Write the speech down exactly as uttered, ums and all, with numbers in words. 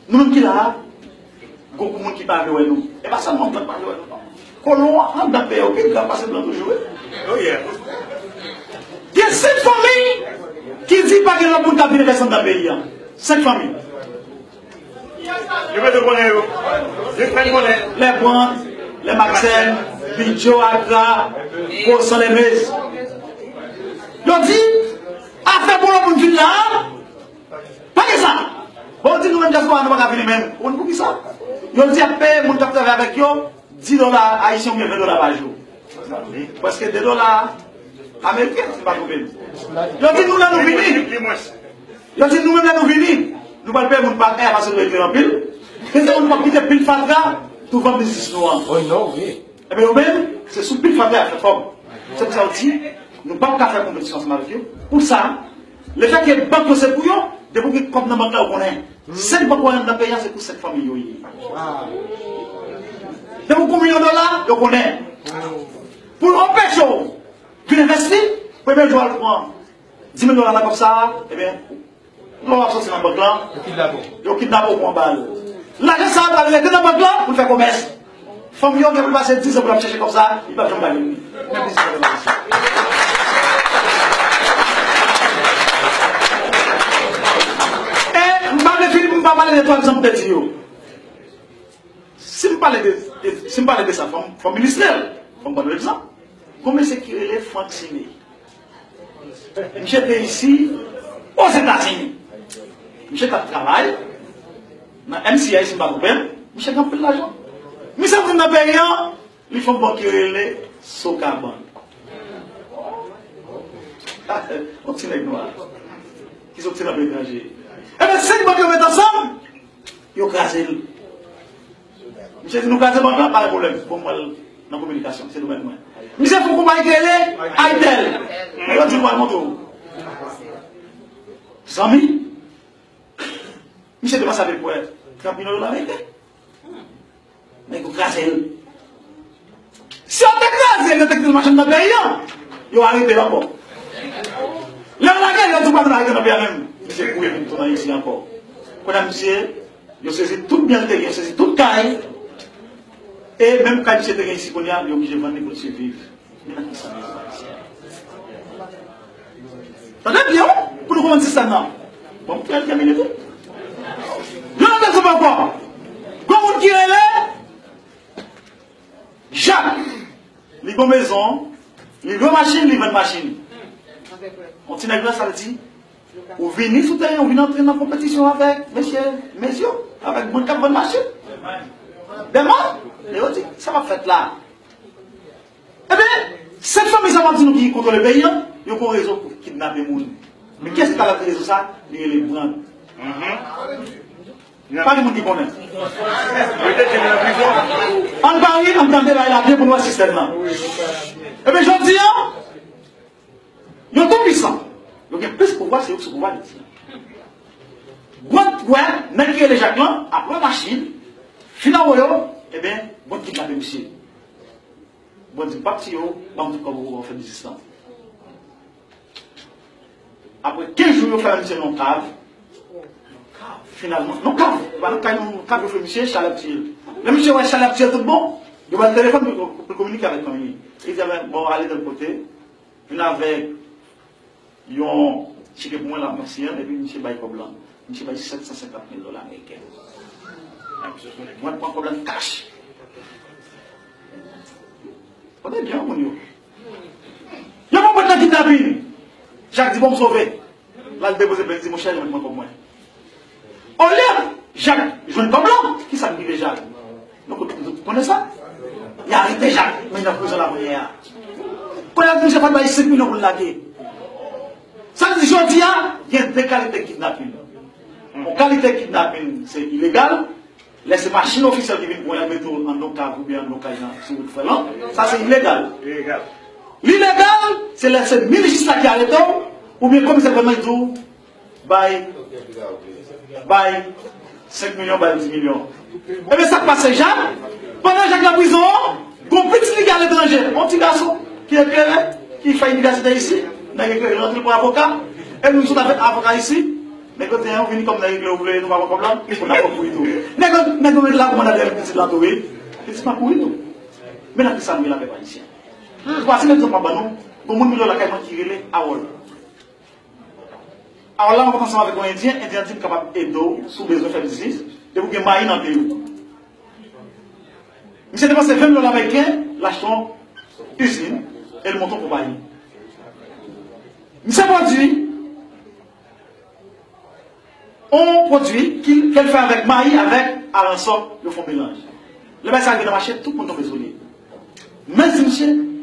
Nou menm ki la a, gon moun ki pa vle wè nou. E pa sèlman blan ki pa vle wè nou, non. Kolon an anndan peyi a, yo pi grav pase blan toujou, wi. Oh, yeah. Gen senk fanmi ki di pa gen lòt moun k ap vin envesti anndan peyi a. Senk fanmi. Yo mete konnen yo. Yo fè konnen. Lè Brand, lè Maxène, Bidjo, Agra, Bosan, Lèmez. Yo di, afè pou lòt moun vin la a, pa gen sa. Bon, yo di nou menm dyaspora, nou pa ka vini menm. Ou konn poukisa? Yo di y ap peye moun k ap travay avèk yo dis dola ayisyen oubyen ven dola pa jou. Prèske de dola ameriken, si m pa twonpe m. Yo di nou lè nou vini. Yo di nou menm lè nou vini, nou pral peye moun pa kè a paske nou ekri anpil. Gen de moun k ap kite pil fatra douvan biznis nou an. Oh non, wi. Ebyen, yo menm, se sou pil fatra y ap fè kòb. Se pou sa yo di, nou p ap ka fè konpetisyon ansanm avèk yo. Pou sa, lefètke bank yo se pou yo, depi w gen kòb nan bank la, yo konnen. Senk bank w wè anndan peyi a, se pou senk fanmi yo ye. Depi w gen yon milyon dola, yo konnen. Pou yo anpeche w vin envesti, premye jou a, yo pran dis mil dola nan kòb sa a, ebyen, lè w ap soti nan bank lan, yo kidnape w, yo kidnape w pou anba l. Lajan sa a pral rete nan bank lan pou l fè komès. Fanmi yo gen pou l pase diz an pou l ap chèche kòb sa a, li p ap janm gade li. Men biznis la pa posib. E m pa vle fini pou m pa pale de twa egzanp m te di yo. Si m pale de, de, si m pale de sa, fò m, fò m ilistre l. Fò m ba nou egzanp. Gon mesye ki rele Frank Sime. Misye te isi Ozetazini. Misye t ap travay nan M C I, si m pa twonpe m. Misye gen anpil lajan. Misye vin nan peyi an, li fè yon bank ki rele Sokabank. Yon ti nèg nwa ki soti nan peyi etranje. Ebyen, senk bank yo met ansanm, yo kraze l. Misye di, "Nou kraze bank lan, pa gen pwoblèm. Bon, mwen nan kominikasyon, se domèn mwen." Misye fè yon konpayi ki rele Itel. Mwen yo di, "Mwen montre w." Zanmi, misye depanse avèk pwè trant milyon dola ameriken. Nèg yo kraze l. Si yo te kraze l, yo te kite l mache nan peyi an, yo arete l ankò. Lè yo lage l, yo di, "Pa vin arete nan peyi a menm." Misye kouri vin tounen isi ankò. Kounye a misye, yo sezi tout byen l te gen, yo sezi tout kay. E menm kay misye te gen isi kounye a, yo oblije vann li pou l siviv. Tande byen, wi, pou nou konprann sistèm nan. Bon, m fè kèk minit, wi. Yon lòt egzanp ankò. Gon moun ki rele Jak. Li gon mezon, li lwe machin, li vann machin. Yon ti nèg la, sa l di, ou vini sou teren, ou vin antre nan konpetisyon avèk mesye Mezyo, avèk moun k ap vann machin. Dèman, e yo di, sa p ap fèt la. Ebyen, sèt fanmi sa m ap di nou ki kontwole peyi an, yo gen yon rezo pou kidnape moun. Men kiyès ki ta lage rezo sa? Li rele Brand. Pa gen moun ki konnen. Ann pale, ann tande bagay la byen pou nou wè sistèm nan. Ebyen, jodi a, yo tou pwisan. Yo gen plis pouvwa, se yo ki sou pouvwa Ayiti a. Gwòt wè, nèg ki rele Jak lan, ap lwe machin, fin anwo yo, ebyen, gwòt kidnape misye. Gwòt di, "M p ap tiye w, ban m tout kòb ou, ou fè biznis lan." Apre kenz jou, yo fè misye nan yon kav. Finalman, nan kav, pa nan kay, nan kav, yo fè misye, chalè ap tiye l. Lè misye wè chalè ap tiye l tout bon, yo ba l telefòn pou, pou l kominike avèk fanmi li. Li di, "A ben, bon, ale tèl kote, vin avèk yon cheke pou mwen la, mèsi, en," epi misye bay kòb lan. Misye bay sèt san senkant mil dola ameriken. Mwen pran kòb lan kach. Tande byen, moun yo. Yo pran pwent nan kidnapin. Jak di, "Bon, m sove." L al depoze plent, di, "Monchè, yo mèt pran kòb mwen." Olye Jak jwenn kòb lan, kisa k rive Jak? Nou tout, nou tout konnen sa. Y arete Jak, men nan prizon la kounye a. Kounye a, misye fèk bay senk milyon pou l lage. Sa vle di, jodi a, gen de kalite kidnapin. Yon kalite kidnapin, se ilegal. Lè se machin ofisyèl ki vin pran w, y al mete w anndan yon kav oubyen anndan yon kay nan, sou wout fè lan, sa se ilegal. Ilegal. Li legal, se lè se minis jistis la ki arete w, oubyen komisè gouvènman ki di w, bay, bay senk milyon, bay dis milyon. Ebyen, sa k pase Jak? Pandan Jak nan prizon an, gon pitit li ki aletranje, yon ti gason ki eklere, ki fè inivèsite isi, nèg eklere, rantre l pran avoka, e nou sot avèk avoka isi. Nèg yo di, "An, vini kòm nèg regle, ou vle, nou pa pran kòb la, pou n ap kouri tou." Nèg yo, nèg yo met la kòmanda dèyè pitit la tou, wi. Pitit la kouri tou. Men nan ki sa nou ye la, pèp ayisyen. Twazyèm egzanp m ap ban nou, gon moun m jwenn lakay mwen ki rele Harold. Harold la rankontre ansanm avèk yon Endyen, Endyen an di, "M kapab ede w si w bezwen fè biznis, depi w gen mayi nan peyi w." Misye depanse ven milyon ameriken, l achte yon izin, e l monte yon konpayi. Misye pwodui yon pwodui ki, ke l fè avèk mayi, avèk aransò, yo fè yon melanj. Lè bagay sa rive nan mache, tout moun tonbe sou li. Men di misye,